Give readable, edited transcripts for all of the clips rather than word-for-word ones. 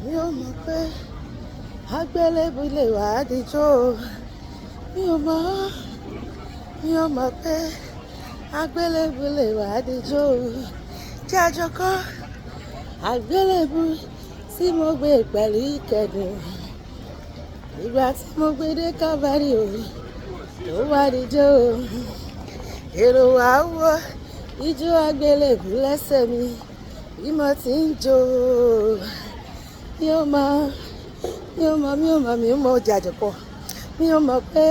Mi ò mọ̀ pé àgbélébùú lè wá dijó. Mi ò mọ̀, mi ò mọ̀ pé àgbélébùú lè wá dijó. Jẹ́ àjọkọ́ àgbélébùú tí mo gbé pẹ̀lú ìkẹ́dùn. Ìgbà tí mo gbé dé Calvary o, ó wá dijó. Èrò wá wò ijó àgbélébùú lẹ́sẹ̀ mi bí mo ti ń jó. Mi ò mọ̀, mi ò mọ̀, mi ò mọ̀, mi ò mọ̀ jẹ́ àjọkọ́. Mi ò mọ̀ pé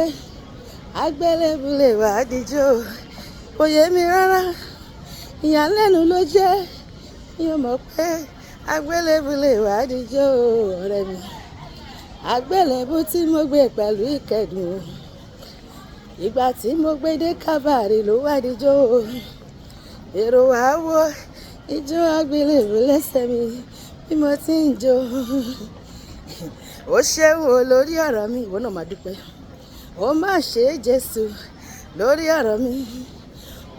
àgbélébùú lè wá dijó. Kò yé mi rárá, ìyàlẹ́nu ló jẹ́. Mi ò mọ̀ pé àgbélébùú lè wá dijó, ọ̀rẹ́ mi. Àgbélébùú tí mo gbé pẹ̀lú ìkẹ́dùn. Ìgbà tí mo gbé dé Calvary ló wá dijó. Èrò wá wò ijó àgbélébùú lẹ́sẹ̀ mi bí mo ti ń jó. Ó ṣeun o lórí ọ̀rọ̀ mi, ìwọ náà máa dúpẹ́. Ó má ṣe Jésù lórí ọ̀rọ̀ mi.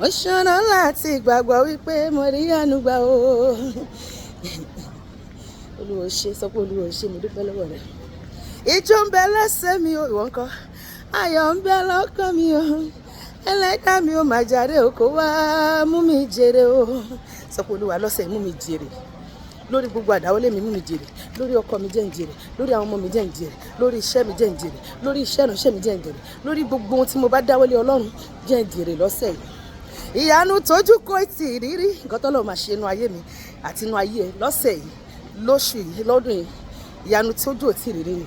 Ó ṣọ́nà láti gbàgbọ́ wípé mo rí àánú gbà o. Olúwa ó ṣe, sọ pé Olúwa ó ṣe, mo dúpẹ́ lọ́wọ́ rẹ̀. Ijó ń bẹ lẹ́sẹ̀ mi o, ìwọ ńkọ́? Ayọ̀ ń bẹ lọ́kàn mi o. Ẹlẹ́dàá mi ò máa jàre o, kó wá mú mi jèrè o. Sọ pé Olúwa lọ́sẹ̀ mú mi jèrè. Lórí gbogbo àdáwọ́lé mi mú mi jèrè. Lórí ọkọ mi jẹ́ ń jèrè. Lórí àwọn ọmọ mi jẹ́ ń jèrè. Lórí iṣẹ́ mi jẹ́ ń jèrè. Lórí iṣẹ́ ìránṣẹ́ mi jẹ́ ń jèrè. Lórí gbogbo ohun tí mo bá dáwọ́lé Ọlọ́run jẹ́ ń jèrè lọ́sẹ̀ yìí. Ìyanu tójú kò tí ì rírí. Nǹkan tọ́lọ́run máa ṣe inú ayé mi àti inú ayé ẹ lọ́sẹ̀ yìí, lóṣù yìí, lọ́dún yìí. Ìyanu tójú ò tí ì rírí ni.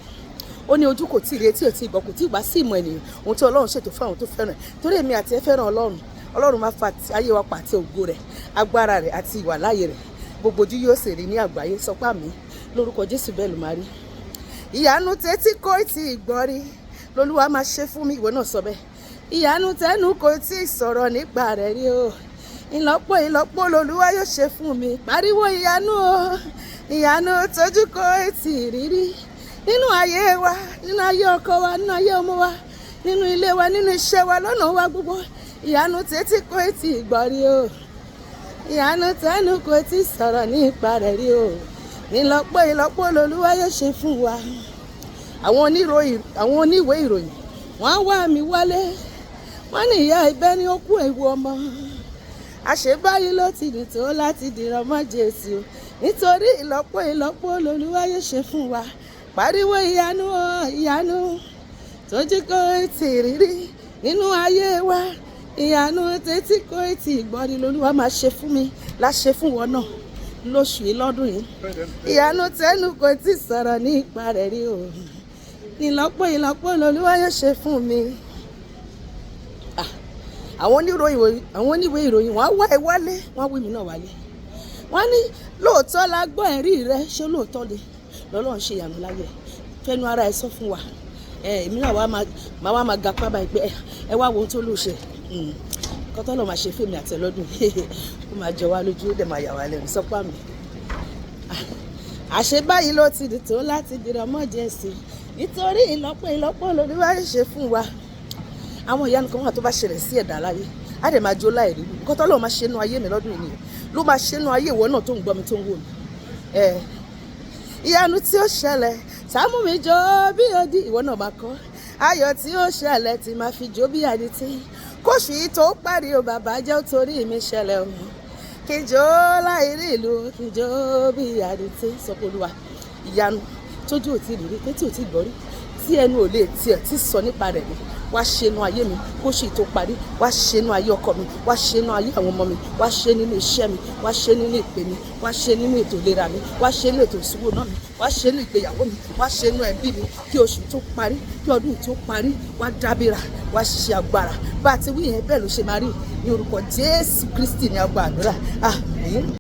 Ó ní ojú kò tí ì rí, etí ò tí ì gbọ́, kò tí ì wá sí ìmọ̀ ènìyàn ohun tí Ọlọ́run ṣètò fún àwọn tó fẹ́ràn ẹ̀. Torí èmi àti ẹ fẹ́ràn Ọlọ́run. Ọlọ́run máa fa ayé wa pa àti ògo rẹ̀, agbára rẹ̀ àti ìwàláàyè rẹ̀. Gbogbo ojú yóò sì rí ní àgbáyé. Sọ pé àmín lórúkọ Jésù, bẹ́ẹ̀ ló máa rí. Ìyanu tẹ́tí kò tí ì gbọ́ rí lolúwa máa ṣe fún mi, ìwọ náà sọ bẹ́ẹ̀. Ìyanu tẹ́nu kò tí ì sọ̀rọ̀ nípa rẹ̀ rí o. Ìlọ́po ìlọ́po lolúwa yóò ṣe fún mi. Pariwo ìyanu o. Ìyanu tójú kò tí ì rírí nínú ayé wa, nínú ayé ọkọ wa, nínú ayé ọmọ wa, nínú ilé wa, nínú iṣẹ́ wa, lọ́nà wa gbogbo. Ìyanu tẹ́tí kò tí ì gbọ́ rí o. Ìyanu tẹ́nu kò tí ì sọ̀rọ̀ nípa rẹ̀ rí o. Ìlọ́po ìlọ́po lolúwa yóò ṣe fún wa. Àwọn oníwèé ìròyìn wọ́n á wá mi wálé. Wọ́n ní ìyá ibẹ̀ ni ó kú ewu ọmọ. Àṣebáyé ló ti dùn tó láti dìrọ̀ mọ́ Jésù. Nítorí ìlọ́po ìlọ́po lolúwa yóò ṣe fún wa. Pariwo ìyanu o, ìyanu tójú kò tí ì rírí nínú ayé wa. Ìyanu tẹ́tí kò tí ì gbọ́ ni lolúwa máa ṣe fún mi, láṣẹ fún wọn náà lóṣù yìí, lọ́dún yìí. Ìyanu tẹ́nu kò tí ì sọ̀rọ̀ nípa rẹ̀ rí o. Ìlọ́po ìlọ́po lolúwa yóò ṣe fún mi. Àwọn oníwèé ìròyìn wọ́n á wá ẹ wálé, wọ́n á wí mi náà wálé. Wọ́n ní lóòótọ́ la gbọ́ ẹ̀rí rẹ, ṣé lóòótọ́ ni lọ́lọ́run ṣe ìyanu láyé ẹ? Fẹ́nu ara ẹ sọ fún wa. Èmi náà wá máa wá máa gapá báyìí pé ẹ wá wo ohun tó lù ṣe. Nǹkan tọ́lọ́run máa ṣe fún èmi àti ẹ lọ́dún yìí, ó máa jọ wá lójú, ó dẹ̀ máa yà wá lẹ́nu. Sọ pé àmín. Àṣé báyìí ló ti dùn tó láti dìrọ̀ mọ́ Jésù. Nítorí ìlọ́po ìlọ́po lolúwa yóò ṣe fún wa. Àwọn ìyanu kan wà tó bá ṣẹlẹ̀ sí ẹ̀dá láyé, á dẹ̀ máa jó láì rí. Nǹkan tọ́lọ́run máa ṣe nínú ayé mi lọ́dún yìí nìyẹn. Ló máa ṣe nínú ayé ìwọ náà tó ń gbọ́ mi, tó ń wò mí. Ìyanu tí ó ṣẹlẹ̀, ṣàmú mi jó bí odi, ìwọ náà máa kọ́. Ayọ̀ tí ó ṣẹlẹ̀ tí máa fi jó bí adití. Kóṣù yìí tó parí o, bàbá jẹ́ ó torí mi ṣẹlẹ̀ o. Kí n jó láì rí ìlú, kí n jó bí adití. Sọ pé Olúwa, ìyanu tójú ò tí ì rí, tétí ò tí ì gbọ́ rí, tí ẹnu ò lè tiẹ̀ tí sọ nípa rẹ̀ rí, wá ṣe inú ayé mi kóṣù yìí tó parí. Wá ṣe inú ayé ọkọ mi, wá ṣe inú ayé àwọn ọmọ mi, wá ṣe nínú iṣẹ́ mi, wá ṣe nínú ìpè mi, wá ṣe nínú ètò ìlera mi, wá ṣe nínú ètò ìṣúná mi, wá ṣe nínú ìgbéyàwó mi, wá ṣe nínú ẹbí mi. Kí oṣù tó parí, kí ọdún tó parí, wá dábìrà, wá ṣiṣẹ́ agbára. Bá a ti wí yẹn, bẹ́ẹ̀ ló ṣe máa rí. Ní orúkọ Jésù Kristi ní a gba àdúrà. Àmín.